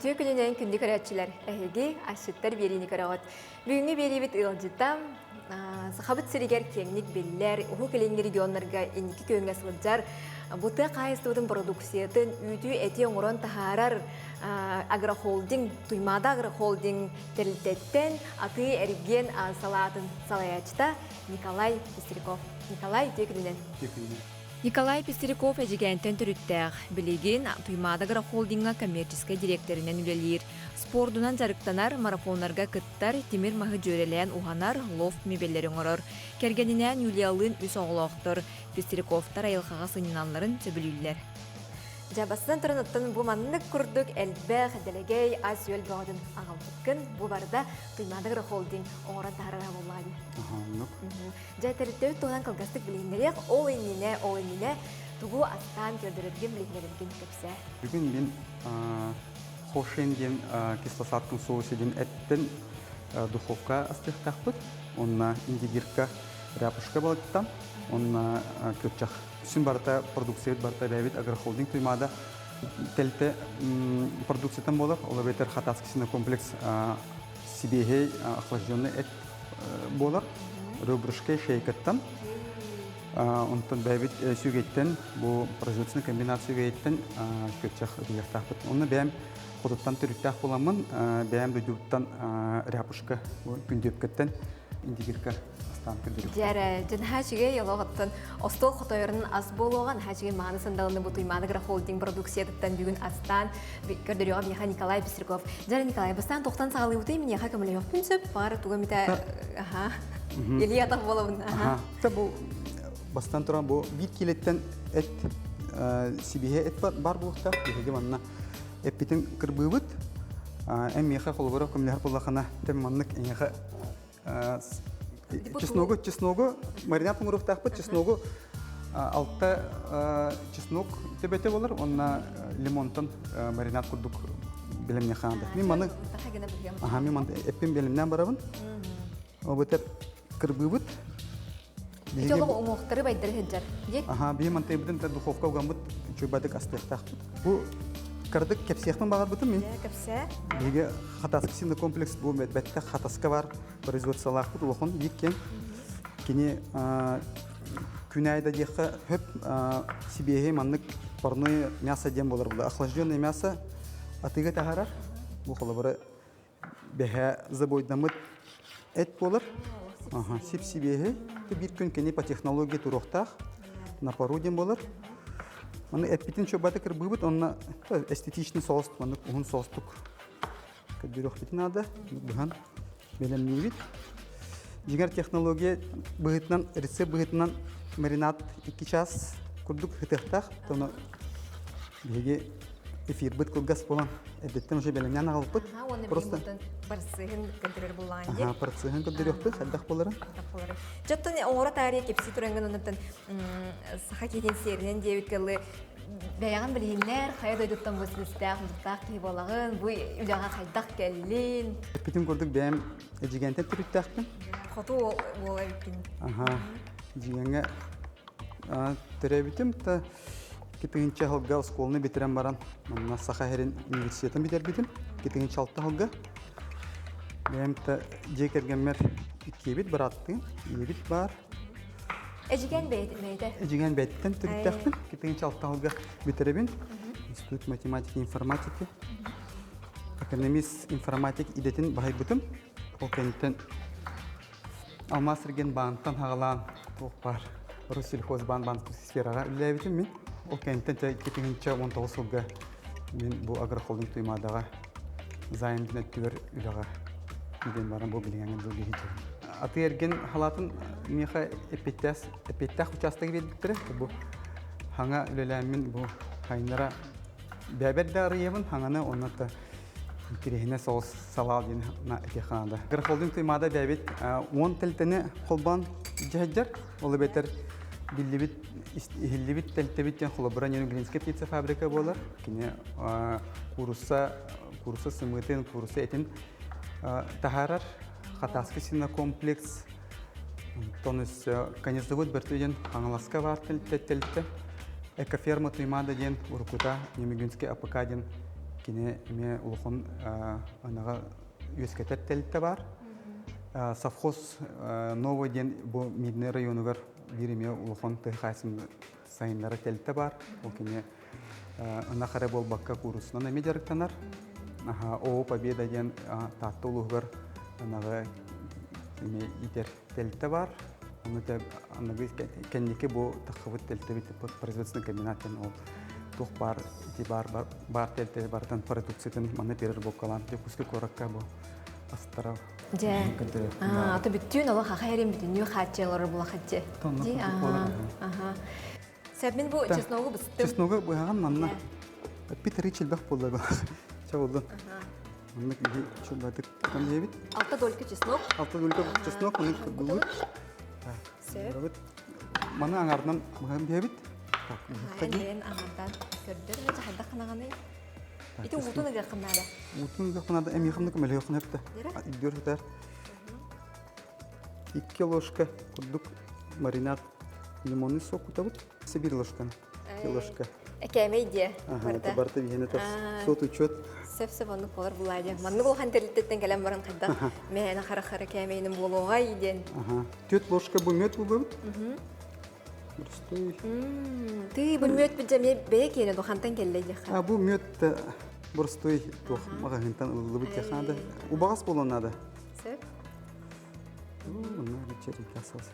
Үтүө күнүнэн күндү көрөөччүлэр, эһиги асчыттар биэриини көрөҕүт. Бүгүҥҥү биэриибит ыалдьыта Сахабыт сиригэр киэҥник биллэр, Уһук Илиҥҥи регионнарга инники күөҥҥэ сылдьар, бу тыа хаһаайыстыбатын бородууксуйатын үүтү-эти оҥорон таһаарар агрохолдинг, Туймаада агрохолдинг тэрилтэттэн атыы-эргиэн салаатын салайааччыта Николай Пестряков. Николай, үтүө күнүнэн. Үтүө күнүнэн. Николай Пестряков Эдьигээнтэн төрүттээх. Билигин Туймаада агрохолдиҥҥа коммерческай дириэктэринэн үлэлиир. Спордунан дьарыктанар, марафоннарга кыттар, тимир маһы дьүөрэлээн уһанар, лофт мебеллэри оҥорор. Кэргэнинээн Юлиялыын үс оҕолоохтор. Пестряковтар айылҕаҕа сынньаналларын сөбүлүүллэр. Дьэ, бастатан туран, оттон бу маннык курдук элбэх дэлэгэй ас-үөл бөҕөтүн аҕалбыккын. Бу барыта Туймаада агрохолдинг оҥорон таһаарара буоллаҕа дии. Оннук. Дьэ, тэрилтэбит туһунан кылгастык билиһиннэриэх. Ол иннинэ, ол иннинэ тугу астаан көрдөрөргүн, билиһиннэрэргин кэпсээ. Бүгүн мин хошин диэн кисло-сладком соусе диэн эттэн духовка астыахтаахпыт. Онно индигирка ряпушка балыктан, онно күрчэх. Үсүн барыта продукциябыт барыта бэйэбит агрохолдинг Туймаада тэлтэ продукциятан буолар. Ол эбэтэр Хатаскисина комплекс сибиэһэй охлажденный эт буолар. Ребрышкай шейкаттан. Онтон бэйэбит сүгэттэн бу производственный комбинат сүгэйиттэн күрчэх ытыйыахтаахпыт. Онно бэйэм хотуттан төрүттээх буоламмын, бэйэм дойдубуттан ряпушка күндүөпкэттэн индигирка астаан көрдөрүм. Дьэрэ, дьэ наһаа үчүгэй олоҕуттан остуол хотойорун ас буолуоҕа, наһаа үчүгэй мааны сандалыны бу Туймаада агрохолдинг продукциятыттан бүгүн астаан көрдөрүөҕэ миэхэ Николай Пестряков. Дьэрэ, Николай, бастаан тохтон саҕалыыбытый, миниэхэ көмөлөһүөхпүн сөп, баҕар тугу эмитэ аха Илья атах буолабын. Аха. Бу бастан туран бу биир киилэттэн эт сибиһэ эт бар буолуохтаах. Биһиги манна эппитин кырбыыбыт. Эн миэхэ холобура көмөлөһөр буоллахына, тем маннык эйиэхэ чесногу чесногу маринад оҥоруохтаахпыт чесногу алта чеснок төбөтө болар онна лимонтан маринад курдук билэмне хаанда мин маны аха мин маны эппин белемнен барабын обытар кырбыыбыт Ити олох уҥуохтары байдары сылдьар. Аха, биһи мантайбытын духовка угаммыт чуйбадык астыахтаахпыт. Бу кырдык кэпсиэхпин баҕарбытым мин. Кэпсээ. Биһиги Хатаска комплекс бу бэттэх Хатаска бар производстволаахпыт улахан биир кэм. Кини күн аайы диэххэ хөп сибиэһи маннык парное мясо диэн буолар була. Охлажденное мясо атыыга таһаарар. Бу холобура бэһэ забойдаммыт эт буолар. Ага, сип-сибиэһи. Биир күн кини по технологии туруохтаах. На пару диэн буолар. Маны эппитин чобата кырбыыбыт, онно эстетичный соус, маннык уһун соустук көрдөрүөхпүтүн наада. Быһан бэлэмниибит. Дьиҥэр технология быһыытынан, рецепт быһыытынан маринад 2 час курдук ытыахтаах. Тону биһиги эфирбит кылгас буолан эрдэттэн уже бэлэмнээн аҕалбыт. Просто барсыһын көрдөрөр буллаан дии. Барсыһын көрдөрүөхпүт, хайдах буоларын. Дьоттон оҥоро таарыйа кэпсии турангын оннуттан саха киһитин сиэринэн диэбит кылы бэйэҕин билиһиннэр, хайа дойдуттан бу силистээх, мутуктаах киһи буолаҕын, бу үлэҕэ хайдах кэллин? Эппитим курдук бэйэм Эдьигээнтэн төрүттээхпин. Хоту уола эбиккин. Аха. Эдьигэҥҥэ төрөөбүтүм да 2000 сылга оскуоланы бүтэрэн баран манна Саха сирин университетын бүтэрбитим. 2006 сылга. Бэйэм да дьиэ кэргэммэр иккиэбит бырааттыым, ийэбит баар. Эдьигээн бэйэтэ? Эдьигээн бэйэтиттэн төрүттээхпин. 2006 сылга бүтэрэбин. Институт математики и информатики. Экономист, информатик идэтин баһыйбытым. Ол кэнниттэн Алмаас Эрген баантан хаҕалаан туох баар Россельхозбаан банковскай сфераҕа үлэлээбитим мин. Ол кэнниттэн 2019 сылга мин бу агрохолдинг Туймаадаҕа займ диэн өттүгэр үлэҕэ киирэн баран бу билиҥҥэ дылы иһитим. Атыы эргин халаатын миэхэ эппиэттээх эппиэттээх учаастагы биэрбиттэрэ. Бу хаҥа үлэлээммин бу хайнара бэбэр да арыйабын хаҥаны онно да Интириэһинэ соҕус салаа диэн этиэххэ наада. Графолдинг Туймаада бэйэбит 10 тэлтэни холбоон дьаһайдьар. Ол эбэтэр биллибит, иһиллибит тэлтэбит диэн холобура Нерюнгринская птицефабрика буолар. Кини куурусса, куурусса сымыытын, куурусса этин таһаарар. Хатаскы синокомплекс, онтон өссө конезавод Бөртө диэн Хаҥаласка баар тэлтэ. Экоферма Туймаада диэн уруккута Нерюнгринский АПК диэн. Кини эмиэ улахан анаҕа үөскэтэр тэрилтэ баар. Совхоз Новый диэн бу Мирный районугар биир эмиэ улахан тыа хаһаайыстыбатын сайыннара тэрилтэ баар. Ол кини ынах эрэ буолбакка куурусунан эмиэ дьарыктанар. Оо Победа диэн Таатта улууһугар ынаҕы эмиэ иитэр тэрилтэ баар. Ону аныгы кэнники бу таххыбыт тэрилтэбит производственный комбинат диэн ол туох баар ити баар баар тэрилтэри барытын продукциятын манна переработкалаан Дьокуускай куоракка бу астара Дьэ. Аа, ото бүттүүн олох аха эрин бүтүннүү хааччыалары булахатчы. Ди, аха. Сөп, мин бу чесногу быстым. Чесногу быһаҕын манна. Питери чилбэх буолла. Ча болду. Маннык иһи чулбатык тутан диэбит. Алта долька чеснок. Алта долька чеснок, маны кыргыллыт. Сөп. Маны аҥарынан быһан биэбит. Так, Эн аҥардан көрдөр, хайдах ханаҕаный? Ити уутун ыгыаххын наада. Уутун ыгыаххын наада, эмиэ ханнык мөлүөххүн өптө. Иддүөр сытар. Икки ложка курдук маринад лимонный сок кутабыт. Сибирь ложканы. Икки ложка. Экээмэй диэ. Барыта. Барыта биһиэнэ тас сот учет. Сөп-сөп оннук болар булаа диэн. Маннык улахан тэрилтэттэн кэлэн баран хайдах мээнэ хара-хара кээмэйинэн буолуоҕай диэн. Түөрт ложка бу мед булбабыт. Боростуой. Тыы бу мүөт бу дьэ бэйэ киэнэ духантан кэллэ диэххэ. А бу мүөт боростуой туох маҕаһыынтан ылыллыбыт диэххэ наада. Убаҕас буолуон наада. Сөп. Онно вечеринка сос.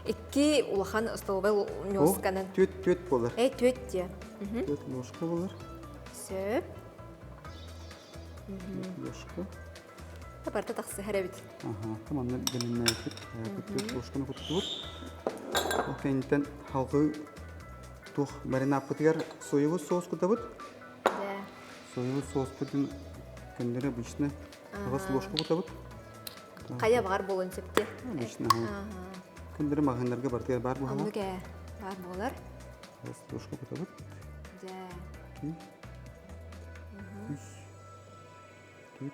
Икки улахан столовай ньуосканан. Түөт түөт буолар. Э түөт диэ. Түөт ложка буолар. Сөп. Ложка. Барыта тахсыһар эбит. Аха, манна бэлэмнээбит түөрт ложканы куттубут. Ол кэнниттэн халҕыы туох маринаппытыгар соевый соус кутабыт. Соевый соуспутун көннөрү обычно аҕыс ложка кутабыт. Хайа баҕар буолуон сөптө. Обычно. Көннөрү маҕаһыыннарга барытыгар баар буолар. Оннук ээ, баар буолар. Аҕыс ложка кутабыт. Дьэ. Үс Түт,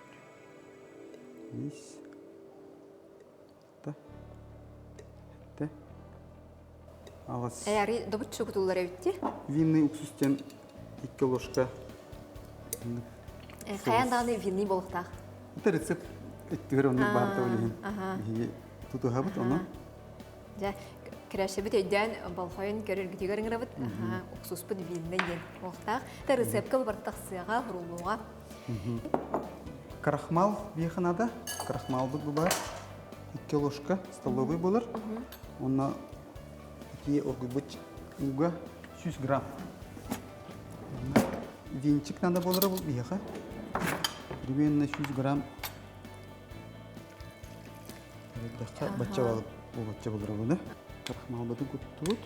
ис, та, тэ, аҕыс. Эри добуччу кутуллар эбитти. Винный уксус диэн икки ложка. Хайаан даҕаны винный буолуохтаах. Это рецепт өттүгэр оннук баар иһин. Биһиги тутуһабыт ону. Дьэ, кирээшэбит өйдөөн болхойун көрөргүтүгэр ыҥырабыт. Уксуспут винный диэн буолуохтаах. Та рецептка барыта тахсыаҕа, хуруллуоҕа. Крахмал биэхэ надо. Крахмалбыт бу бар. Икки ложка столовый болар. Онно ити оргуйбут уга 100 грамм. Венчик надо болар бу биэхэ. Примерно 100 грамм. Бачча балып, бачча болар буну. Крахмалбытын куттубут.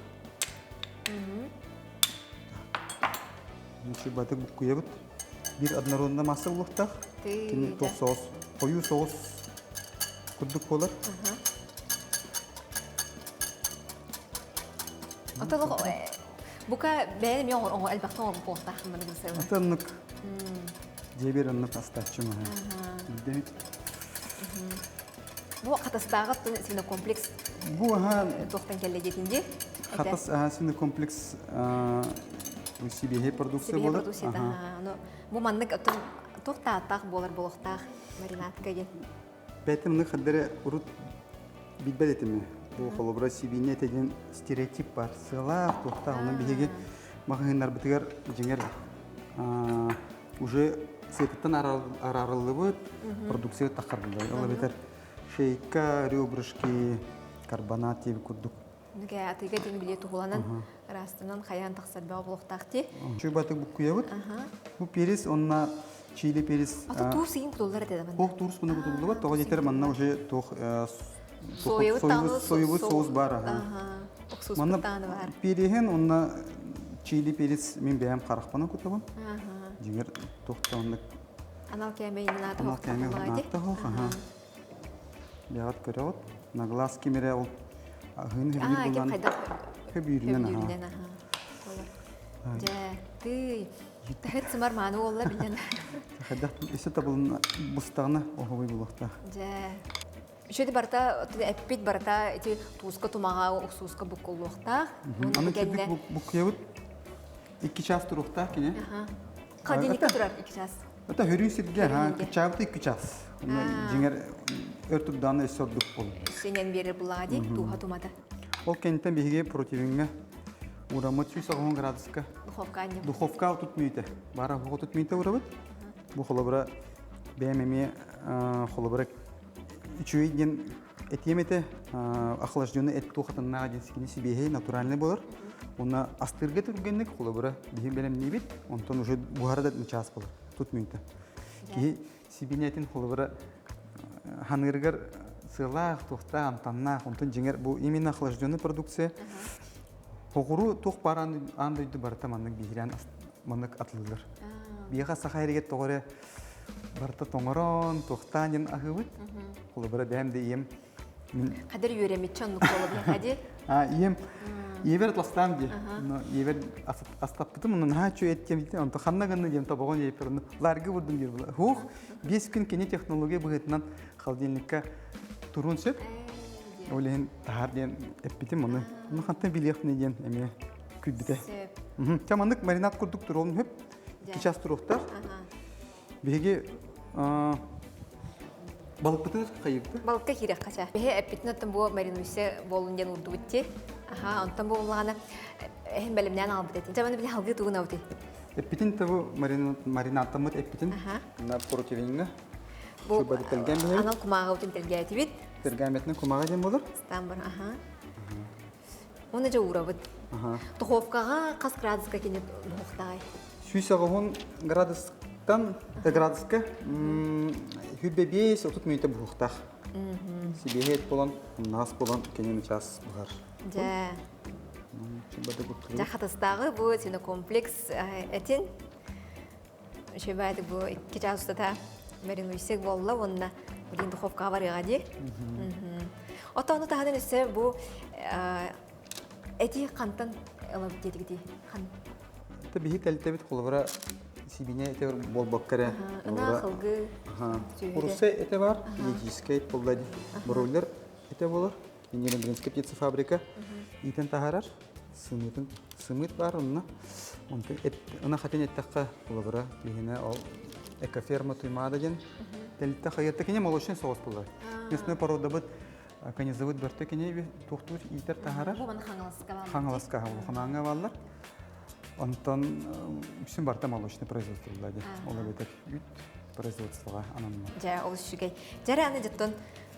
Баты буккуйабыт. Биир однородная масса булуохтаах. Кини туох соҕус, хойуу соҕус курдук буолар. Отолох бука бэйэм мен оҥо элбэхтэн оҥорбут буолуохтаахпын маны гынсыабын. Аты оннук дьиэбэр оннук астааччым аһа. Билдэбит. Бу хатастааҕы свинокомплекс Бу аһа туохтан кэллэ диэтин дии? Хатас аһа свинокомплекс сибиэһэй продукция Сибиэһэй буолар. продукцията. Аны бу маннык оттон туох тааттаах буолар буолуохтаах маринадка диэн. Бэйэтэ маны хардары урут билбэт этим. Бу холобура сибиинньэ этэ диэн стереотип бар. Сыалаах, туохтаах. Онон биһиги маҕаһыыннарбытыгар дьиҥэр уже сыатыттан араарыллыбыт продукция таххарбыллар. Ол эбэтэр шейка, ребрышки, карбонат диэби курдук. Нүгэ атыыга дин билиэ туһуланан ыраастанан хайаан тахсар бөҕө буолуохтаах дии. Чуйбаты буккуйабыт. Бу перец онна чили перец. Ата туус иин кутуллар этэ да Ох туус муна кутуллубат. Тоҕо диэтэр манна уже туох соевый соус бар. Манна бар. Переһин онна чили перец мин бэйэм харахпана кутабын. Дьиҥэр туохтааннык Анал кээмэйин аата Анал кээмэйин аата аха. Бэҕэт көрөҕүт. На глаз кимирэ ол аһыын хөбүүр булан хөбүүрүнэн аха. Дьэ, тый. Таһыт сымар мааны уолла билэн. Хайдах өссө табылын бустаҕына оһобой булуохтаах. Дьэ. Үчүгэй барыта эппит барыта ити тууска тумаҕа уксууска буккуллуохтаах. Аны кэннэ буккуйабыт. Икки час туруохтаах кини. Холодильникка турар 2 час. Это хөрүү сиргэ, кычаабыт 2 час. Дьиҥэр өр турдааны өссө ордук болу. Сенен берер булади, туха тумата. Ол кэнниттэн биһиги противиҥҥа ураммыт 180 градуска. Духовка анньым. Духовка 30 мүнүүтэ. Бара 30 мүнүүтэ урабыт. Бу холобура бэйэм эмиэ холобура үчүгэй диэн этиэм этэ охлажденный эт туохатыннаах диэн сикини сибиэһэй натуральный болар. Уонна астыырга түргэнник холобура биһи бэлэмниибит, онтон уже буһара да чаас болар. Тут мүнүүтэ. Киһи сибиинэтин холобура ханыырыгар сыалаах, туохтаах, амтаннаах, онтон дьиҥэр бу именно охлажденный продукция Хоҕуру туох баар аан дойду барыта маннык биһирээн маннык атыллар. Биһиэхэ саха эригэр тоҕо эрэ барыта тоҥорон, туохтаан диэн аһыыбыт. Холобура бэйэм да ийэм мин Хадыр үөрэммитчэ оннук буолабын хади. А ийэм ийэбэр атластаам дии. Но ийэбэр астаппытым, онно наһаа үчүгэй эт диэн онто ханна гынна диэн тобоҕун ийэппэр онно ларгы бурдум диир була. Хух, 5 күн кини технология быһыытынан холодильникка туруон сөп. Ол иһин таһаар диэн эппитим ону. Ону хантан билиэхпиний диэн эмиэ күлбүтэ. Сөп. Чэ маннык маринад курдук туруон сөп. 2 час туруохтаах. Биһиги балыкпытын хайыыбыт? Балыкка киирэххэ ча. Биһи эппитин оттон бу маринуйся буолун диэн уурдубут ти. Аха, онтон бу буллаҕына эһин бэлэмнээн аҕалбыт этин. Чэ, маны били халгыы тугун абыты? Эппитин табы маринадтаммыт эппитин. На противеньҥа. Бу анал кумааҕыбытын тэлгээтибит. Пергаметный кумаҕа диэн буолар. Стамбар, аха. Уонна дьэ уурабыт. Духовкаҕа хас градуска кини буһуохтаай? 180 градустан градуска 105-30 мүнүүтэ буһуохтаах. Сибиэһэй буолан, умнаас буолан кини час буһар. Дьэ. Дьэ хатастааҕы бу синокомплекс этин Үчүгэй бу 2 чаас устата маринуйсик буолла уонна билин духовкаҕа барыаҕа дии. Оттон ону таһынан өссө бу эти хантан ылабыт диэтигитий? Хан. Это биһи кэлтэбит холобура сибине эте буолбакка эрэ. Ына хылгы. Курусса эте бар, генетическэй буолла бройлер эте болар. Нерюнгринская птицефабрика иитэн таһаарар. Сымыытын сымыыт баар онно. Онтон ына хатын эттэххэ холобура биһиэнэ ол экоферма Туймаада диэн тэрилтэ хайыатта кини молочный соус булар. Мясной породабыт конезавод бөртө кини туохтуур иитэр таһаарар. Хаҥаласка улаханааҥҥа бааллар. Онтон үксүн барыта молочный производство буолла дии. Ол эбэтэр үүт производствоҕа ананна. Дьэ, олус үчүгэй. Дьэрэ аны дьоттон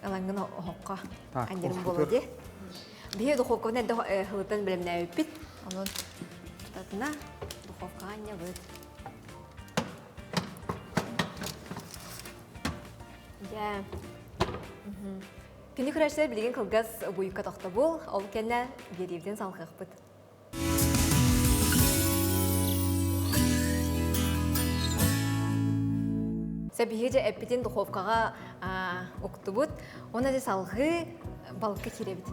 ылаҥҥын оһоххо анньарым буолуо дии. Биһи духовкабын эрдэ һылытан бэлэмнээбиппит. Онон тутатына духовкаҕа анньабыт. Дьэ. Күнү көрөөччүлэр билигин кылгас буйукка тохтобул, ол кэннэ биэриибитин салҕыахпыт. Сэ биһиги дьэ эппитин духовкаҕа уктубут. Уонна дьэ салҕыы балыкка киирэбит.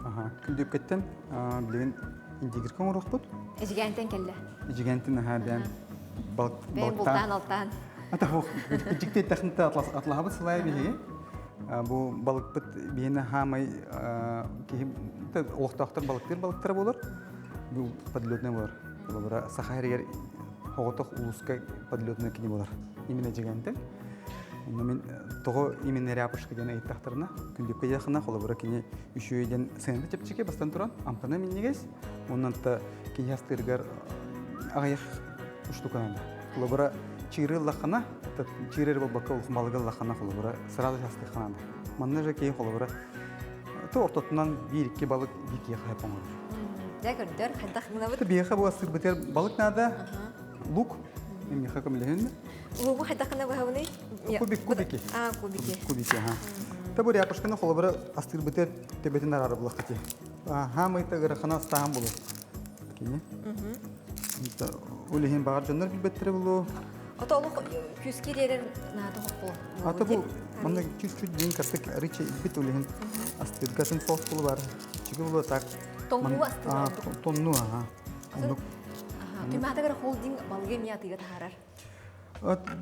Күндүккэттэн билигин индигирка оҥоруохпут. Эдьигээнтэн кэллэ. Эдьигээнтэн аһаа бэйэм балык Бэйэм бултаан алтаан. Ата хуох дьикти эттэхинэ атлаһабыт сылайа биһиги. Бу балыкпыт биһиэнэ хаамай киһи олохтоохтор балыктыыр балыктара буолар. Бу подлетный буолар. Холобура Саха сиригэр соҕотох улууска подлетный кини буолар. Именно Эдьигээнтэн. Онно мин тоҕо именно Ряпушка диэн ыйыттахтарына, күндүккэ дьахына холобура кини үчүгэй диэн сыаната чэпчэки бастан туран амтана минньигэс, онон та киһи астыырыгар аҕыйах штуканан. Холобура чыыры ыллаххына, чыыры эрэ буолбакка улахан балыгы ыллаххына холобура сразу астыаххына. Манна же киһи холобура то ортотунан биир-икки балык биир киһиэхэ хайп оҥорор. Дьэ көрдөр, хайдах гынабыт? Биһиэхэ бу астыырбытыгар балык наада, лук, миэхэ көмөлөһүн. Лугу хайдах гына быһабыный? Кубик, кубики. А, кубики. Кубики, аха. Та бу ряпушканы холобура астыырбытыгар төбөтүн араар булаххати. Хаамыйта ыарахана астааһын булу. Кини. Ол иһин баҕар дьоннор билбэттэрэ булуо. Ото олох күүскэ ириэрэр наада хоппо. Ата бу манна чуть-чуть диэн картык рыча илбит ол иһин астыыргатын соус булу бар. Чиги булу так. Тоҥнуу астыыр. Тонну аха. Оннук. Туймаатагар холдинг балыгы эмиэ атыыга таһаарар.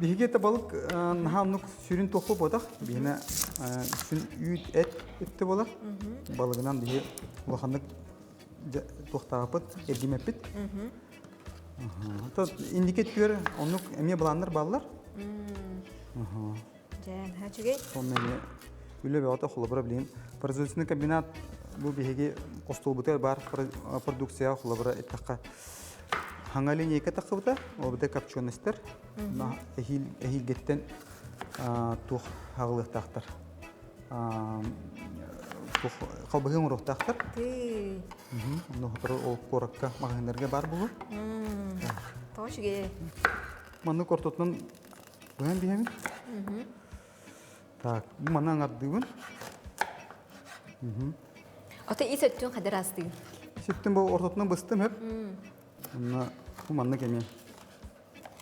Биһиги это балык наһаа оннук сүрүн туохпу буотах. Биһиэнэ үксүн үүт эт өттө буолар. Балыгынан биһи улаханнык туохтаабыт, эргимэппит. Инники өттүгэр оннук эмиэ былааннар бааллар. Дьэ, наһаа үчүгэй. Онно эмиэ үлэ бөҕөтө холобура билигин производственный комбинат бу биһиги остуолбутугар баар продукция холобура эттэххэ хаҥа линейка тахсыбыта, ол быта копченостар эһиилгиттэн туох аҕылыахтаахтар туох халбаһыы оҥоруохтаахтар. Онно сотору ол куоракка маҕаһыыннарга баар буолуо. Тоҕо үчүгэй. Маннык ортотунан быһан биһэбин. Так, бу маны аҥардыыбын. Ото ис өттүн хадыр астыын. Ис өттүн бу ортотунан быстым хөп. Онно бу маннык эмиэ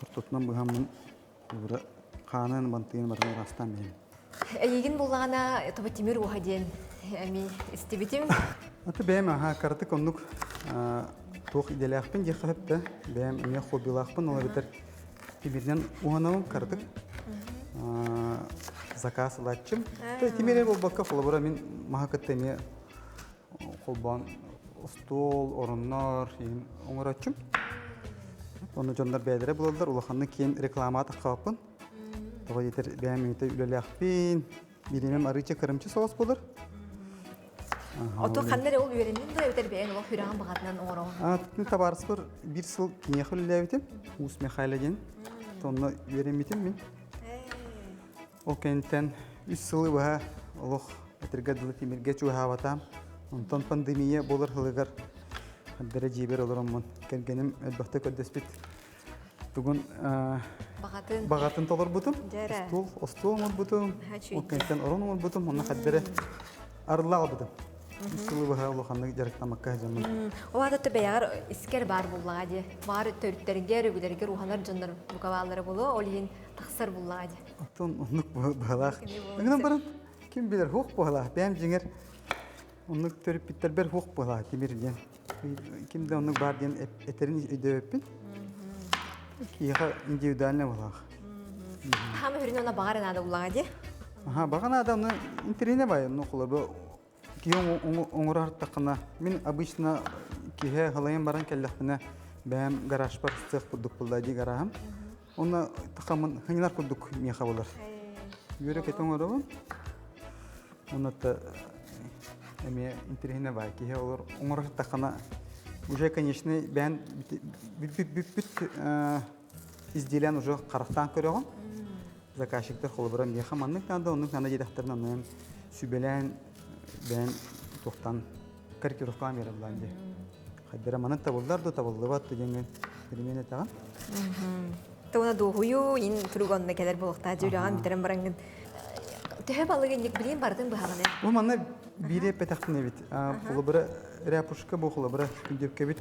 ортотунан быһаммын Ура хаанын бантыын баран ыраастаан биһим. Эйигин буллаҕына тобу тимир уоһа диэн эми истибитим. Аты бэйэм аха каратык оннук туох идэлээхпин диэххэ сөп да бэйэм эмиэ хоббилаахпын ол эбэтэр тимиринэн уһанабын каратык заказ ылааччым. Тимир буолбакка холобура мин маһа кытта эмиэ холбоон остуол, ороннор оҥороччум. Ону дьоннор бэйэлэрэ булаллар, улаханнык киэн реклама таххабаппын. Тоҕо диэтэр бэйэм мүнүүтэ үлэлээхпин, бириэмэм арыыча кырымчы соҕус буолар. Ото ханна эрэ ол үөрэннин да эбэтэр бэйэҥ олох сүрэҕин баҕатынан оҥороҕун? Мин табаарыспар биир сыл киниэхэ үлэлээбитим, Уус Михайло диэн. Онно үөрэммитим мин. Ол кэнниттэн үс сылы быһа олох этэргэ дылы тимиргэ чугаһаабатаам. Онтон пандемия буолар сылыгар хардара дьиэбэр олороммун кэргэним элбэхтэ көрдөспүт тугун баҕатын баҕатын толорбутум. Остуол остуол оҥорбутум. Ол кэнниттэн орон оҥорбутум. Онно хардара арылла албытым. Үс сылы быһа улаханнык дьарыктаммакка сылдьаммын. Ол аата бэйэҕэр искэр баар буллаҕа дии. Баар төрүттэргэр, үгүлэргэр уһанар дьоннор бука бааллара буолуо. Ол иһин тахсар буллаҕа дии. Оттон оннук быһалаах. Гынан баран ким билэр хуох быһалаах. Бэйэм дьиҥэр оннук төрүппүттэрбэр хуох быһалаах тимир диэн. Ким да оннук баар диэн этэрин өйдөөбөппүн. Киһиэхэ индивидуальный быһалаах. Хаама хүрүн она баҕар наада буллаҕа дии. Аха, баҕа наада, оны интэриэһинэ бай, ну холобур киһи оҥоро сырыттаххына, мин обычно киһи халайан баран кэллэхпинэ, бэйэм гаражпар сыах курдук буолла дии гараһым. Онно тахаммын хынньанар курдук миэхэ болар. Үөрэ көтө оҥоробун. Онно эмиэ интэриэһинэ бай киһи олор оҥоро сырыттаххына уже конечно бэйэн бүппүт изделиен уже харахтаан көрөҕүн. Заказчиктар холобура миэхэ маннык наада, оннук наада диэтэхтэринэ онон сүбэлээн бэйэн туохтан корректировкаҕа биэрэллээн дии. Хайдара маннык табыллар да табыллыбат да диэҥҥин перемен этэҕин. Туона дуоһуйуу ин турук онно кэлэр буолуохтаах дьүлэҕин бүтэрэн бараҥҥын төһө балыгы инник билиин барытын быһаҕын ээ. Бу манна биири эппэтэхпин эбит. Холобура ряпушка бу холобура күндүөпкэбит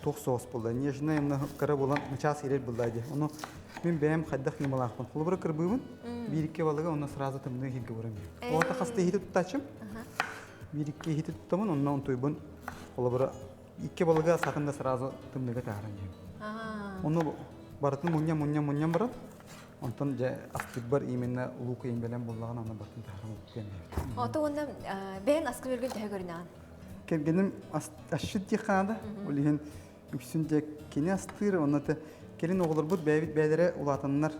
туох соҕус буолла. Нежная кыра буолан начаас ирэр буолла дии. Ону мин бэйэм хайдах ньымалаахпын. Холобура кырбыыбын, биир-икки балыгы онно сразу тымныы иһиргэ баран биһим. Оҕото хаста иһити туттааччым. Биир-икки иһити туттамын, онно онтуйбун холобура икки балыгы сатын да сразу тымныыга таһааран биһим. Ону барытын мунньан-мунньан-мунньан баран, онтон дьэ астыырбар именно лук бэлэм буоллаҕына онно барытын таһааран уккуйан биһим. Ото уонна бэйэн аскын өлгөн төһө көрүнэҕин? Кэргэним асчыт диэххэ наада. Ол иһин үксүн дьэ кини астыыр, онно те кэлин оҕолорбут бэйэбит бэйэлэрэ улаатаннар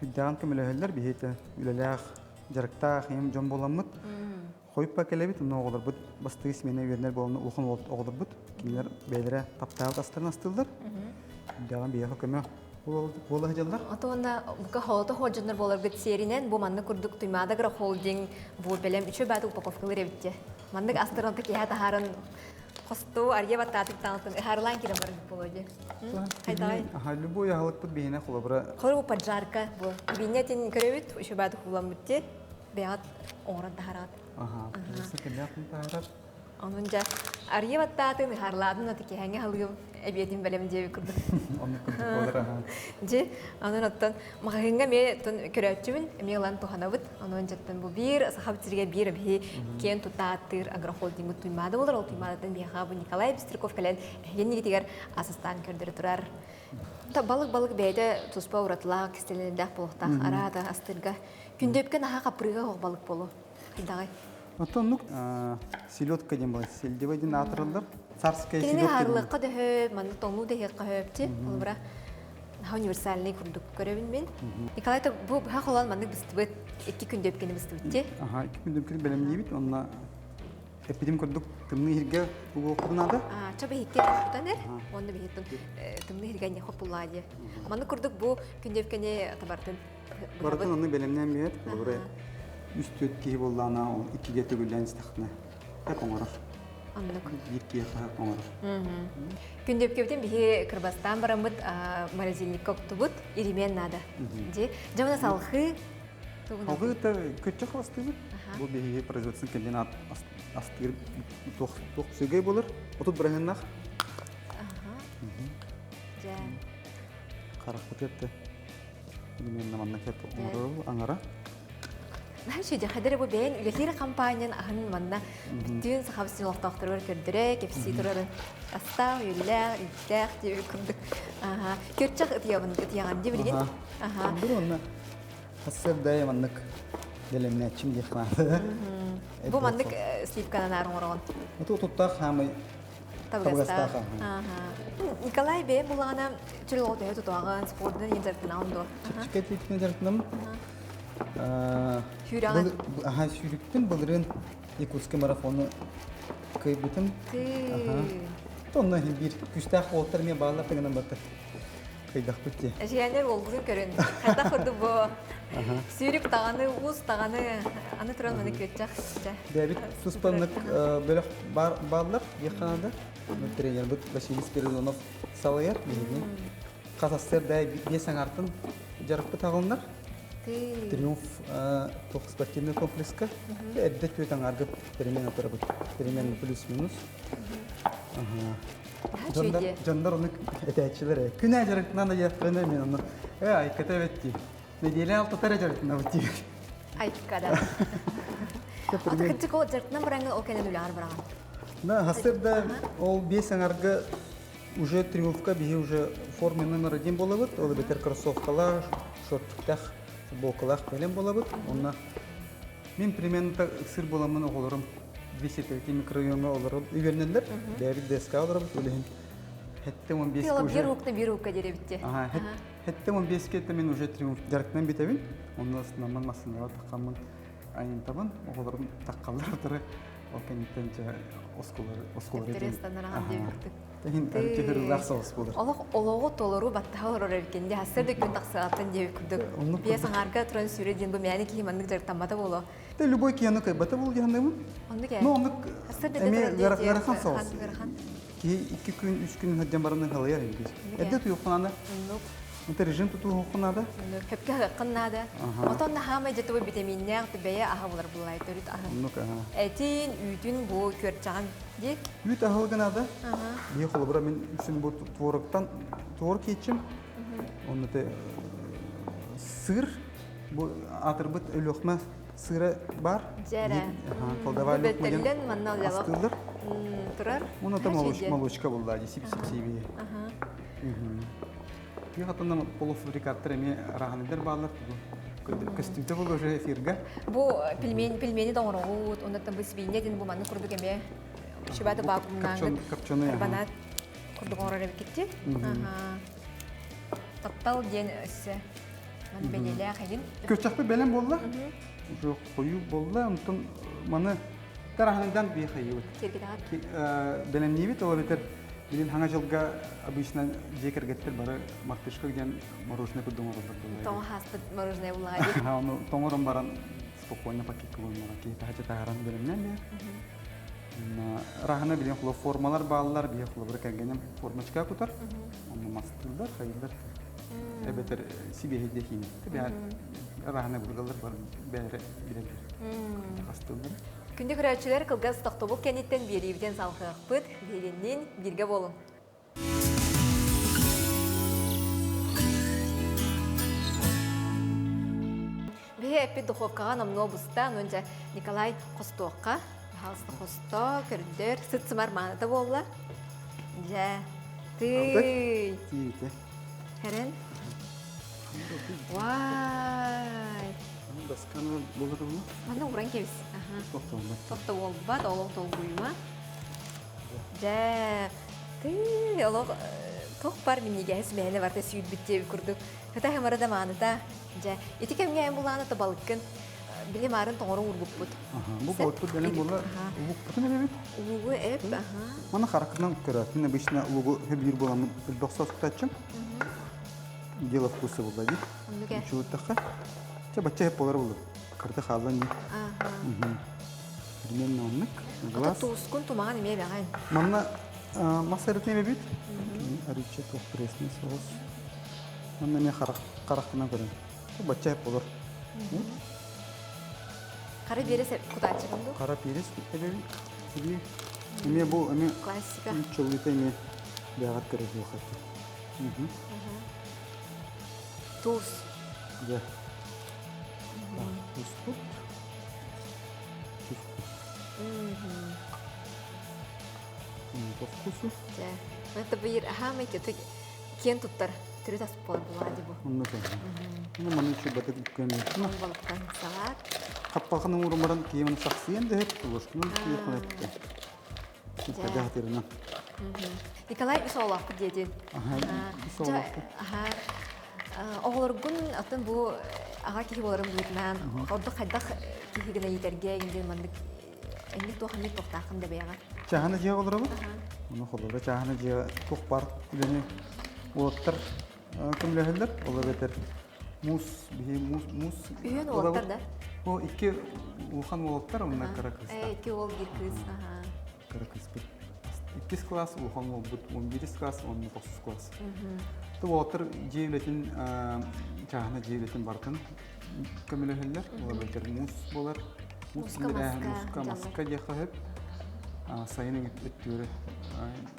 сүрдээҕин көмөлөһөллөр. Биһиги үлэлээх, дьарыктаах ийэм дьон буоламмыт. Хойуппа кэлэбит, онно оҕолорбут бастыы сменэ үөрэнэр буолан улахан оҕолорбут кинилэр бэйэлэрэ таптаабыт астарын астыыллар. Сүрдээҕин биһиэхэ көмө буола сылдьаллар. Ото уонна бука холото хоодьоннор буоларгыт сиэринэн бу маннык курдук Туймаада Агрохолдинг бу бэлэм үчүгэй бааты упаковкалар эбит Маннык астарын киһи таһааран хостуу арыйа баттаатык таҥатын ыһаарылаан киирэн барар буолуо дии. Хайдаҕай? Аха, любой аһылыкпыт биһиэнэ холобура. Холобура поджарка бу. Биннетин көрөбүт, үчүгэй бааты хууламмыт дии. Бэйэҕит оҥорон таһараҕыт. Аха, таһаарар. Онон дьэ, арыйа баттаатын, ыһаарлаатын аты киһэҥҥэ халыым, эбиэтин бэлэм диэбит курдук. Оннук курдук буолар аха. Дьи, онон оттон маҕаһыыҥҥа эмиэ оттон көрөөччүбүн, эмиэ ылан туһанабыт. Онон дьэттэн бу биир сахабыт сиригэр биир биһи киэн тутааттыыр агрохолдингмыт Туймаада буолар. Ол Туймаадаттан биһиэхэ бу Николай Быстряков кэлэн эһигиннигитигэр ас астаан көрдөрө турар. Балык-балык бэйэтэ туспа уратылаах, кистэлэнэрдээх буолуохтаах. Араата астыырга. Күндөпкө наһаа хаппырыыга оһох балык болу. Хайдаҕай? Оттон оннук селедка диэн буолар. Сельдевой диэн аатыраллар. Царская Кинини селедка диэн. хаарлыахха дөһө, маннык тоҥнуу дэһиэххэ хөпчи. Холобура, универсальный курдук көрөбүн мин. Николай, бу быһа холоон маннык быстыбыт, икки күндөпкини быстыбытчи. Аха, икки күндөпкини бэлэмниибит, онно эппитим курдук тымныы иһиргэ угуохпутун наада. Ча биһикки тутан эр, уонна биһиттэн тымныы иһиргэ не хоппуллаа диye. Маннык курдук бу күндөпкини табартын Барытын онно бэлэмнээн биһэт, холобура үс түөрт киһи буоллаҕына, ол иккигэ төгүллээн истэххинэ, так оҥорор. Оннук. Биир киһиэхэ оҥорор. Күндөпкөбүтүн биһи кырбастаан бараммыт морозильникка уктубут, иримиэн наада. Дьи, дьэ уна салхыы Салгыы да көччөх астыыбыт. Бу биһиги производственный комбинат астыыр туох туох сүгэй болар. Отут бырыһыннах. Дьэ. Харахпыт этте. Именно манна кеп оҥорору аҥара. Наһаа үчүгэй хадары бу бэйэн үлэлиир компаниянан аһын манна бүтүн саха сирин олохтоохторугар көрдөрө, кэпсии турарын астаах, үөллээх, үүттээх диэбит курдук. Аха. Көрчөх ытыйабын, ытыйаҕын дии билигин. Аха. Бу онно сарсыарда маннык бэлэмнээччим диэх наада. Бу маннык сливканан аар оҥороҕун. Ото туттаах хаамай Табыгастаах. Николай бэйэ булаҕына чөл оҕо төһө тутуаҕын, спордунан иһин дьарыктанаҕын дуо? Чэпчэки атлетиканан дьарыктанаммын. Сүүрэҕин? Аха, сүүрүкпүн былырыын Якутский марафону кыайбытым. Онно иһин биир күүстээх уолаттар эмиэ бааллар тыгынан баттар. Кыйдахпыт дии. Эжиэннэр уолгутун көрүн. Хайдах курдук бу сүүрүк даҕаны, уус даҕаны, аны туран маны күөччэх. Бэйэбит туспаннык бөлөх бааллар диэххэ наада. Тренербит Василий Спиридонов салайар биһигини. Хас сарсыарда биэс аҥаартан дьарыкпыт аҕалынар. Триумф туох спортивный комплекска эрдэ түөрт аҥаарга перемен отырабыт. Перемен плюс-минус. Дьоннор ону этээччилэр ээ. Күн аа дьарыктынан да диэхтэринэ мен ону ээ айката эбит дии. Нэдиэлэ алтата эрэ дьарыктанабыт дии. Айкада. Ата кырдьык ол дьарыктынан бараҥҥын ол кэнэн үлэҕэр бараҕын. Да, хасыр ол биэс аҥарга уже триумфка биһи уже форма номер один буолабыт. Ол эбэтэр кроссовкалаах, шортиктаах, футболкалаах бэлэм буолабыт. Онно Мин примерно ыксыр буоламмын оҕолорум 203 микрорайоҥҥа олорон үөрэнэллэр. Бэйэбит ДСК олоробут ол иһин хэттэ он биэскэ уже Биир уукта биир уукка диэбитти. Хэттэ он биэскэ это мен уже триумф дьарыктанан бүтэбин. Онно астынаммын массыынаҕа таххаммын айантабын. Оҕолорум таххаллар утары ол кэнниттэн дьэ оскуолары оскуолары Иһин түһүрүлээх соҕус буолар. Олох олоҕу толору баттаһа олорор эбиккин дии. Хассыр да күн тахсыаҕыттан диэбит курдук. Биэс аҥаарга туран сүүрэ диэн бу мээнэ киһи маннык дьарыктаммата буолуо. Те любой киһи ону кыайбата буол диэн саныыбын. Оннук ээ. Ну оннук эмиэ ыарахан соҕус. Киһи икки күн, үс күн сылдьан баран ыһалыйар эбит. Эрдэ утуйуоххун наада. Оннук. Это режим тутуһуоххун наада. Оннук. Хөпкө аһыаххын наада. Отон наһаамай дьэ тугу витаминнээх бэйэ аһа булар буллай төрүт аһы. Оннук аһа. Этин, үүтүн бу күөрчэҕин дии. Үүт аһылыга наада. Биһи холобура мин үксүн бу творогтан творог кииччим. Онно те сыр бу аатырбыт Өлүөхмэ сыра бар. Дьэрэ. Колдовали Бөттөллөн манна астыыллар. Турар. Уна там молочка булла ди сип сип сиби. Биһи хатанна полуфабрикаттар эмиэ араһаныдар бааллар көстүүтэ бу уже эфирга. Бу пельмень пельмени доҥороҕут, оннуттан бу свинья диэн бу маннык курдук эмиэ Шибаты баакумнаангыт карбонат курдук оҥорор эбиккитти. Таптал диэн өссө маны бэлиэлээх игин. Көччөхпүт бэлэм буолла. Уже хойуу буолла. Онтон маны тараһаныдан бии хайыбыт. Бэлэмниибит ол эбэтэр билин хаҥа дьылга обычно дьиэ кэргэттэр бары мартышка диэн мороженое курдук оҥороллор буолла. Тоҥо хааспыт мороженое буллаҕа Ону тоҥорон баран спокойно пакетка буолмаҕа киһи таһыча таһааран бэлэмнээн биэр. Раһына билин холо формалар бааллар, биһи холобура кэргэним формочка кутар, онно мастыыллар, хайыллар. Эбэтэр сибиэһэйдэ хиин. Раһына булгаллар бар бэйэрэ билэллэр. Хастыыллар. Күндү көрөөччүлэр кылгас тохтобул кэнниттэн биэриибитин салҕыахпыт. Биһигинниин бииргэ буолуҥ. Биһи эппит духовкаҕа номнуо буста, онон дьэ Николай хостуохха, пожалуйста, хосто, көрдөр, сыт-сымар мааныта буолла. Дьэ, тыый. Тиийте. Хэрэн. Вай. Досканы булар уну. Манна уран кэбис. Тохтолбат. Тохтоболбат, олох толгуйума. Дьэ, ты олох туох бар минньигэһи сүмэһинэ барыта сүүрбүт диэбит курдук. Хата хамара да мааныта. Дьэ, ити кэмҥэ эн булаана табалыккын били маарын тоҥору уурбуппут. Бу балыкпыт бэлэм буолла. Лукпутун эбэбит. Лугу эп, аха. Маны харакынан көрөөт. Обычно лугу хөбүлүүр буоламмын элбэх соскутаччым. Дело вкуса буолла дии. Учуутахха. Чэ, бачча хеп болар булду. Кырты хаалла не. Примерно оннук. Ата туускун тумаҕын эмиэ бэҕэн. Манна мас эритин эбит. Арича туох пресный соус. Манна эмиэ харахтынан көрөн. Бачча хеп болар. Хара биэрес кутааччыгын дуу? Хара перец эбэбит. Эмиэ бу эмиэ классика. Чулуйта эмиэ бэҕэр көрөр буолхатты. Туус. Дьэ. Туспут. Туспут. По вкусу. Дьэ. Это бир аһаамай киэн туттар төрүт ас буолар булаа бу. Онно Ну, маны чубатык көмө. Балыктан салат. Хаппахын уурумаран киемин сахсыйан дэһэт, ложкунан киехын этте. Николай үс оҕолоохпут диэтин. Оҕолоргун атын бу аҕа киһи буоларын быһыытынан ордук хайдах киһи гына иитэргэ индин маннык энник туох эмит туохтааххын да бэйэҕэ. Чааһына дьиэ олоробут. Ону холобура чааһына дьиэ туох бар үлэни уолаттар көмөлөһөллөр. Ол эбэтэр муус биһи муус муус Үһүөн уолаттар да? Бу икки улахан уолаттар уонна кыра кыыстар. Икки уол биир кыыс. Кыра кыыспыт. Иккис класс улахан уолбут 11 класс, уонна тохсус класс. Ту уолаттар дьиэ үлэтин чааһына дьиэ үлэтин барытын көмөлөһөллөр. Ол эбэтэр муус буолар. Муус муска, маска диэххэ сөп. Сайын өттүөрү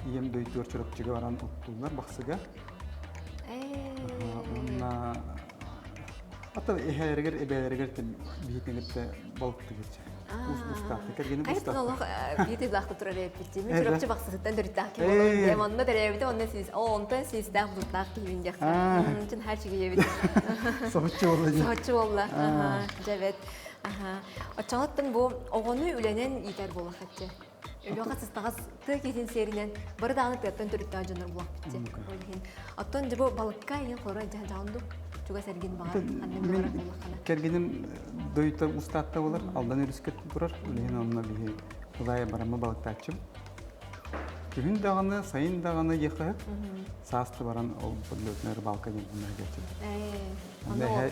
ийэм дойдугар Чурапчыга баран оттууллар Бахсыга. Уонна ата эһээлэригэр эбээлэригэр биһитиҥитте балыктыгыт. Устаахты кэргеним устаахты. Олох биир тыйлаахты турар эппитти. Мин Чурапчы бахсытыттан төрүттээх киһи болон. Онно төрөөбүтэ, онно сис, о, онтон систээх бутуттаах киһибин диэххэ. Чын хар чигийэбит. Соһуччу болла. Соһуччу болла. Дьэбет. Оччоҕоттон бу оҕону үлэнэн иитэр буолахаччы. Өлүөхэ сыстаҕас тыа киһитин сиэринэн бары даҕаны тыаттан төрүттээх дьоннор буолуохпут Ол иһин оттон дьэ бу балыкка иһин хоро дьаһаҕын дуу чугас эргин баҕар ханнык Мин кэргеним дойдута устаатта болар, Алдан өрүскэ турар. Билигин онно биһи Кулаайа барамма балыктааччым. Күһүн даҕаны, сайын даҕаны диэххэ сааста баран ол подлетная рыбалка диэн кэлчим.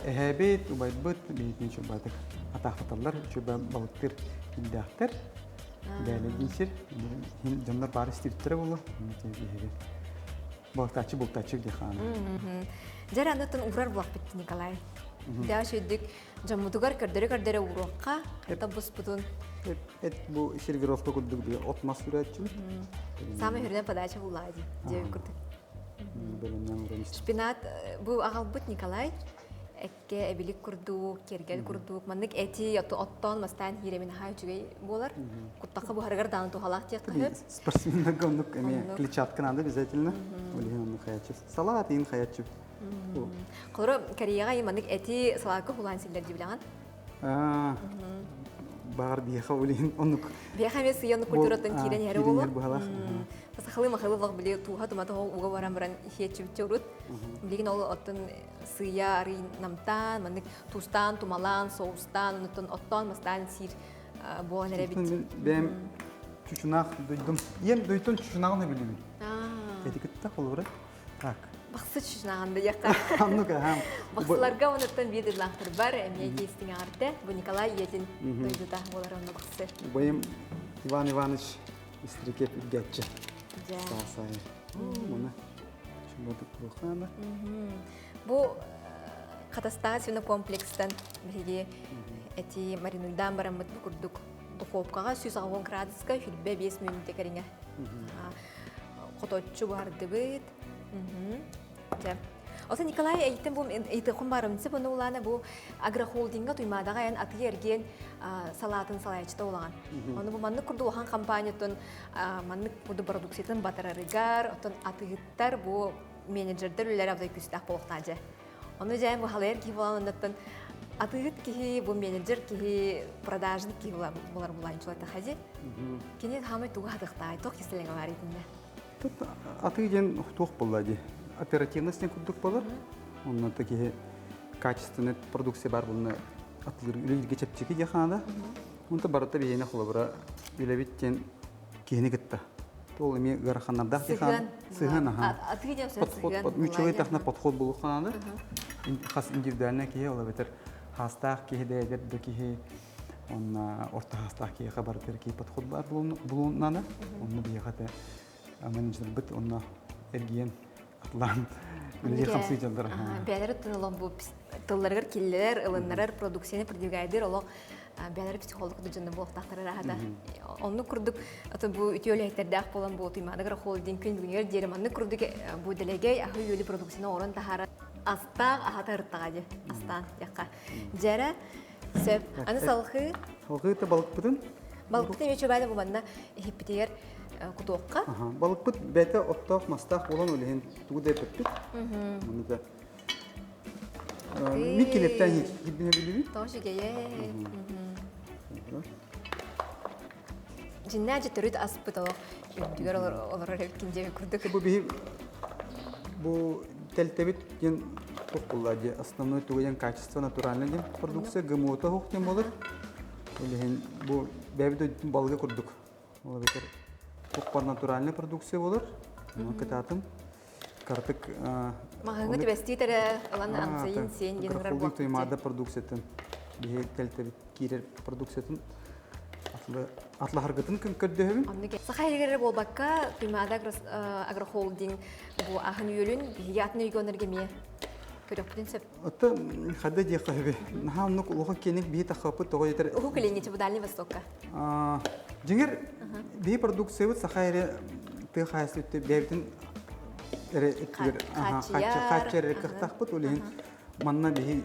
Эһээбит, убайбыт биһитин чубатык атаахтаталлар, чуба балыктыр илдээхтэр. Бээлэгин сир, дьоннор баар истибиттэрэ буолуо. Балыктааччы бултааччы диэх хаана. Дьэр анытын урар булахпыт Николай. Даа шүйдүк дьоммутугар көрдөрө-көрдөрө ууруохха, хайта буспутун. Эт бу сервировка курдук би от мас үрээччибит. Самый хүрден подача буллаа ди, диэбит курдук. Шпинат бу аҕалбыт Николай экке эбилик курдук, киэргэл курдук, маннык эти оттоон мастаан хиирэмин аһаа үчүгэй буолар. Куттахха буһарыгар даҕаны туһалаах диэххэ сөп. Спортсменнарга оннук эмиэ клетчатка надо обязательно. Ол иһин оннук хаяччы. Салат иһин хаяччы. Холоро Кореяҕа маннык эти салаакка хулаан силлэр дии Баҕар биһиэхэ ол иһин оннук. Биһиэхэ эмиэ сыйан культураттан киирэн иһэр буолуо. Сахалыы махалы лох били тууха тумата уга баран баран иһиэччибитчэ урут. Билигин ол оттон сыйа арый намтаан, маннык туустаан, тумалаан, соустаан, онуттан оттоон, мастаан сиир буолан эрэбит. Бэйэм чучунаах дойдум. Ийэм дойдутун чучунааҕын билибин. Эти кытта холобура. Так. Бахсы чучунааҕын да диэххэ. Оннук аһам. Бахсыларга онуттан биир дылаахтар бар, эмиэ тиэстиҥэҕэртэ. Бу Николай ийэтин дойдута буолар онно бахсы. Убайым Иван Иванович Истрикеп үргээччи. Саасай. Муна. Бу Хатастаах свинокомплекстан биһиги эти маринуйдаан бараммыт бу курдук духовкаҕа 180 градуска 25 мүнүүтэ кэриҥэ хоточчу буһардыбыт. Оса Николай эйиттен бу ыйтыхун барымсы буну улаана бу агрохолдинга туймаадаҕа эн атыы эргиэн салаатын салайачыта улаҕан. Ону бу маннык курдук улахан компаниятын маннык курдук продукциятын батарарыгар, оттон атыыһыттар бу менеджердер үлэлэр абдай күстээх буолуохтаах дьэ. Ону дьэ бу халайар киһи буолан оннуттан Атыыһыт киһи, бу менеджер киһи, продажник киһи булар булаанчылата хази. Кини хаамай тугу хатыхтаай, туох кистэлэҥэ баар итиннэ? Тут атыы диэн туох буолла дии. Оперативность диэн курдук болар. Онно киһи качественный продукция бар булна атылыр үлэлииргэ чэпчэки диye хаада. Онто барыта биһиэнэ холобура үлэбит диэн киһини кытта. Ол эмиэ ыараханнардаах дии хаана. Сыһыан аха. Атыы диэн Подход, мучевой тахна подход булу хаана. Хас индивидуальный киһи ол эбэтэр хаастаах киһи да эдэр да киһи онна орто хаастаах киһиэхэ барытыгар киһи подход баар булуннана. Онно биһиэхэ те менеджербит онно эргийэн атлаан үлэлии хамсыы дьаллар. Бэйэлэри тыллан бу тылларыгар киллэрэр, ылыннарар продукцияны продвигайдыр олох бэйэлэри психолог дьоно буолтахтар аһата. Оннук курдук аты бу үтүө үлэһиттэрдээх буолан бу Туймаада холдинг күн бүгүнүгэр диэри маннык курдук бу дэлэгэй аһы үөлү продукцияны оҥорон таһаарар астаах аһата ыртаҕа дии астаан диэххэ. Дьэрэ сөп. Аны салхыы Салхыы та балыкпытын Балыкпытын эмиэ чөбөйдө бу манна иһиппитигэр кутуохха. Балыкпыт бэйэтэ оттоох мастаах буолан ол иһин тугу да эппиппит. Маны да Мин килэптэн хиббине билибит. Тош үгэйэ. Дьиннээжи төрүт аспыт олох үрдүгэр олорор эбиккин диэби курдук. Бу биһи бу тэлтэбит диэн туох буолла дии основной туга диэн качество натуральный диэн продукция ГМО-та суох диэн буолар. Ол иһин бу бэйэбит балыга курдук. Ол эбэтэр туох натуральный продукция болар. Кытаатын картык Маһыҥы түбэстиитэрэ ылан амсайын сиэн диэн ырар Холдинг Туймаада продукциятын биһи тэлтэбит киирэр продукциятын атлаһаргытын көрдөһөбүн. Саха иһигэр буолбакка Туймаада агрохолдинг бу аһын үөлүн биһиги атын регионнарга эмиэ көрөхпүтүн сөп. Отто хадда диэххэ сөбүй. Наһаа оннук улахан киэник биһи таххаппыт тоҕо диэтэр. Уһук Илиҥҥи типа Дальний Востокка. Дьиҥэр биһи продукциябыт саха эрэ тыа хаһаайыстыбата бэйэбитин эрэ өттүгэр хааччыйар эрэ кыахтаахпыт. Ол иһин манна биһи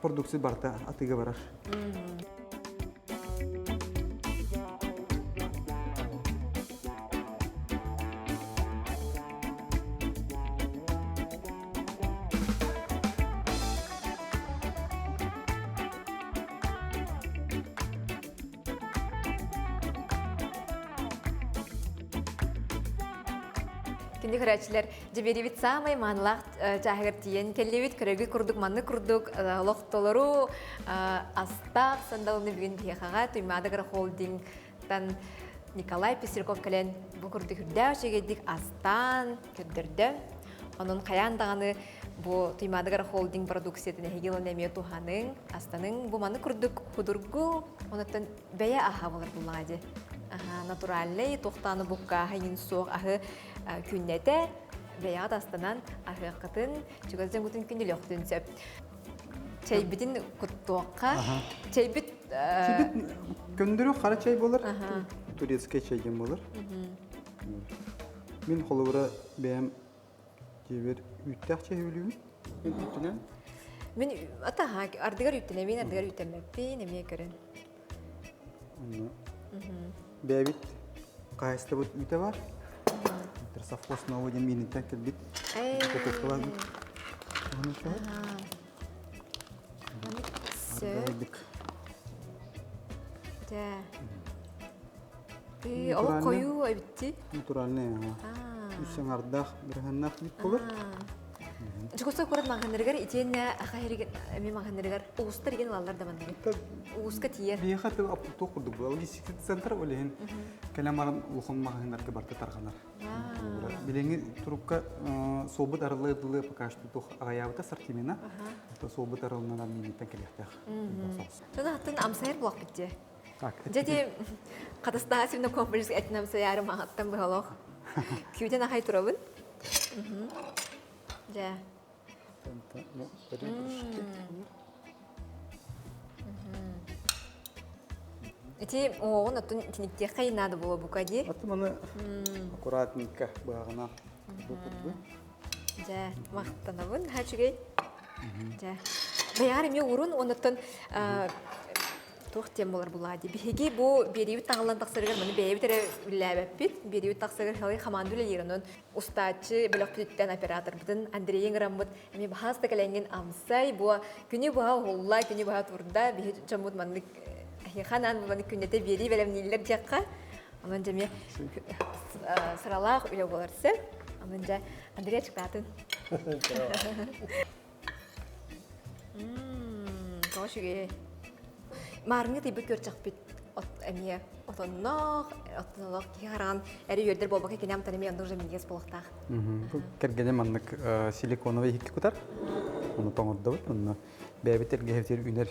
продукция барыта атыыга барар. Күндү көрөөччүлэр, дьэбиэрибит саамай маанылаах чааһыгар тиийэн кэллибит. Көрөгү курдук маннык курдук олохтолору астаах сандалыны бүгүн биһиэхэҕэ Туймаада Агрохолдингтан Николай Пестряков кэлэн бу курдук үрдээх үчүгэйдик астаан көрдөрдө. Онон хайаан даҕаны бу Туймаада Агрохолдинг продукциятын эһиги ылан эмиэ туһаныҥ, астаныҥ. Бу маны курдук худургу, онуттан бэйэ аһа болар буллаҕа дии. Натуральный, туохтааны буккааһа иҥин суох аһы күннэтэ бэйэҕит астанан аһыаххытын, чугас дьоҥҥутун күндүлүөххүтүн сөп. Чэйбитин куттуохха. Чэйбит Чэйбит көндөрү хара чэй болар, турецкий чэй диэн болар. Мин холобура бэйэм дьиэбэр үүттээх чэй өлүүбүн. Мин үүтүнэн. Мин атаха ардыгар үүттэнэбин, ардыгар үүттэммэппин, эмиэ көрөн. Онно бэйэбит хаһаайыстыбыт үүтэ бар. Совхоз новый диэн мииниттэн кэлбит. Көтөккөлөр. Сөп. Дэ. Ты олох хойуу эбитти. Натуральный, ага. Үс саҥардаах, бырыһаннаах бит болар. Дьокуускай куорат маҕаһыыннарыгар итиэннэ аха иһигэр эмиэ маҕаһыыннарыгар улуустар игин ылаллар да манныгы. Улууска тиийэр. Биһиэхэ тыл туох курдук буолар. Логистика центр ол иһин кэлэн баран улахан маҕаһыыннарга барыта тарҕанар. Билиҥҥи турукка суолбут арыллыы пока что туох аҕайаабыта ассортимена. Суолбут арыллынан мииниттэн кэлиэхтээх. Тына аттын амсайар буолахпыт дии. Дьэ ти хатастаһа симна комплекс этин амсайаары маҕаттан быһалох. Күүтэн ахай турабын. Дьэ. Ити уоҕун оттон тиниктиэххэ надо было бука дии. Аты маны аккуратненько быһаҕынан бу курдук. Дьэ, махтанабын, ха үчүгэй. Дьэ. Бэйэҕэр эмиэ уурун, оннуттан. Туох диэн буолар булаа дии. Биһиги бу биэриибит таҥыллан тахсарыгар маны бэйэбит эрэ үлэлээбэппит. Биэриибит тахсарыгар халай хамаанда үлэлиир. Онон устааччы бөлөхпүтүттэн операторбытын Андрейы ыҥыраммыт эмиэ баһаас да кэлэҥҥин амсай бу күнү быһа уһулла, күнү быһа турда. Биһи дьоммут маннык эһиэхэ анаан маннык күннэтэ биэрии бэлэмнииллэр диэххэ. Онон дьэ эмиэ сыралаах үлэ буолар сөп. Онон дьэ Андрей ачыктаатын. Тоҕо үчүгэй. Маарыҥҥа тыйбыт күөрчэхпит от эмиэ отонноох, оттонолоох киһи хараҕын эрэ үөрдэр буолбакка кини амтан эмиэ онно уже минньигэс буолуохтаах. Бу кэргэним маннык силиконовай иһикки кутар. Ону тоҥордобут. Онно бэйэбит эргэһэбитигэр үүнэр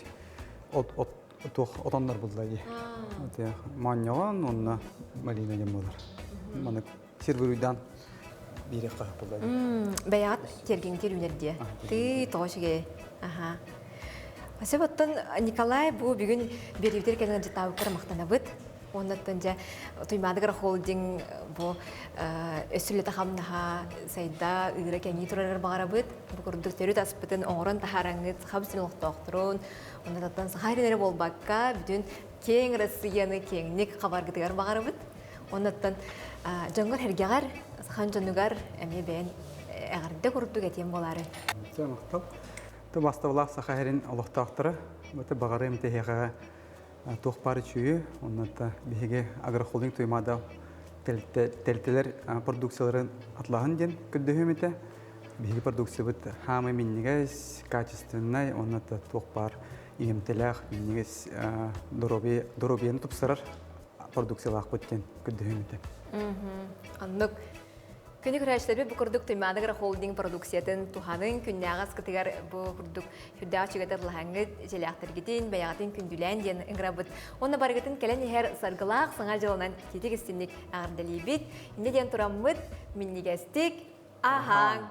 от от туох отоннор булла дии. Моонньоҕон уонна малина диэн буолар. Маннык сир буруйдаан биэриэххэ буолла Бэйэҕит тиэргэҥҥитигэр үүнэр диэ. Тыы, тоҕо үчүгэй. Аха. Сөп оттон Николай бу бүгүн биэриибитигэр кэлэн ыалдьыттаабыккар махтанабыт. Уоннаттан дьэ Туймаадыгар холдинг бу өссө хамнаһа сайда ыыра кэҥии турарыгар баҕарабыт. Бу курдук төрүт аспытын оҥорон таһаараңҥыт Саха сирин олохтоохторун, оннуттан Саха сирин эрэ буолбакка, бүтүн киэҥ Россияны киэҥник хабаргытыгар баҕарабыт. Оннуттан дьоҥҥор-сэргэҕэр, сахан дьонугар эмиэ бэйэн эҕэрдэ курдук этиэм буолаары. Махтал. Ту бастабылаах Саха сирин олохтоохторо бу баҕарыам тэһиэхэҕэ туох баар үчүгү, оннута биһиги агрохолдинг Туймаада тэрилтэлэр продукцияларын атлаһын диэн көрдөһүөм этэ. Биһиги продукциябыт хаамай минньигэс, качественнай, оннута туох баар иҥэмтэлээх, минньигэс доруобуйаны тупсарар продукциялаахпыт диэн көрдөһүөм этэ. Оннук. Күнү көрөөччүлэрбит бу курдук Туймаада холдинг продукциятын туһаныҥ, күннээҕи аскытыгар бу курдук сүрдээх үчүгэйдик ыллаһаҥҥыт, дьиэлээхтэргитин, бэйэҕитин күндүлээн диэн ыҥырабыт. Уонна барыгытын кэлэн иһэр саргылаах саҥа дьылынан итиитик истинник эҕэрдэлиибит. Инньэ диэн тураммыт, минньигэстик аһааҥ!